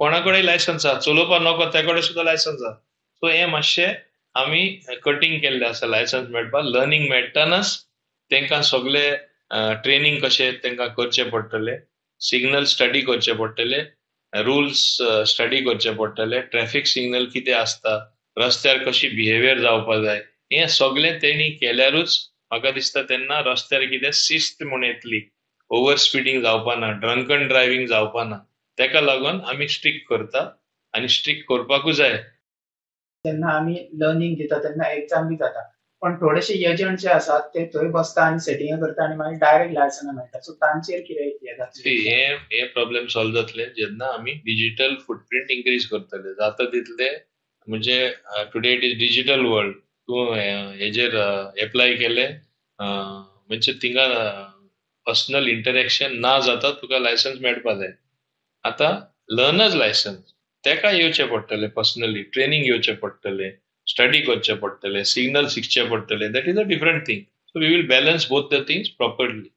कोणा कडेन लायसन्स आसा, चलोवपा नको त्या कडेन सुद्दां लायसन्स आसा. सो हें मातशें आमी कटींग केल्लें आसा. लायसन्स मेळपाक लर्नींग मेळटनाच तांकां सगळे ट्रेनींग कशें तांकां करचें पडटलें, सिग्नल स्टडी करचे पडटले, रुल्स स्टडी करचे पडटले, ट्रॅफिक सिग्नल कितें आसता, रस्त्यार कशी बिहेवियर जावपा जाय, हें सगळें तेणी केल्यारूच म्हाका दिसता तेन्ना रस्त्यार कितें शिस्त म्हूण येतली, ओवर स्पिडींग जावपा ना, ड्रंकन ड्रायव्हींग जावपा ना. तेका लागून आमी स्ट्रिक्ट करता आनी स्ट्रिक्ट करपाकूच जाय. जेन्ना आमी लर्नींग दिता तेन्ना एग्जाम बी जाता, पण थोडेशे एजंट जे आसात ते थंय बसता आनी सेटिंग करता आनी मागीर डायरेक्ट लायसन्स मेळटा. सो तांचेर कितें हें जातलें? हे प्रॉब्लेम सॉल्व जातले जेन्ना आमी डिजिटल फुटप्रिंट इन्क्रीज करतले. जाता तितले म्हणजे today it is digital world, तूं हेजेर एप्लाय केले म्हणजे थिंगा पर्सनल इंटरेक्शन ना जाता, तुका लायसन्स मेळपा जाय. आतां लर्नर्स लायसन्स तेका येवचें पडटलें, पर्सनली ट्रेनींग येवचें पडटलें, स्टडी करचें पडटलें, सिग्नल शिकचें पडटलें. That is a different thing. So we will balance both the things properly.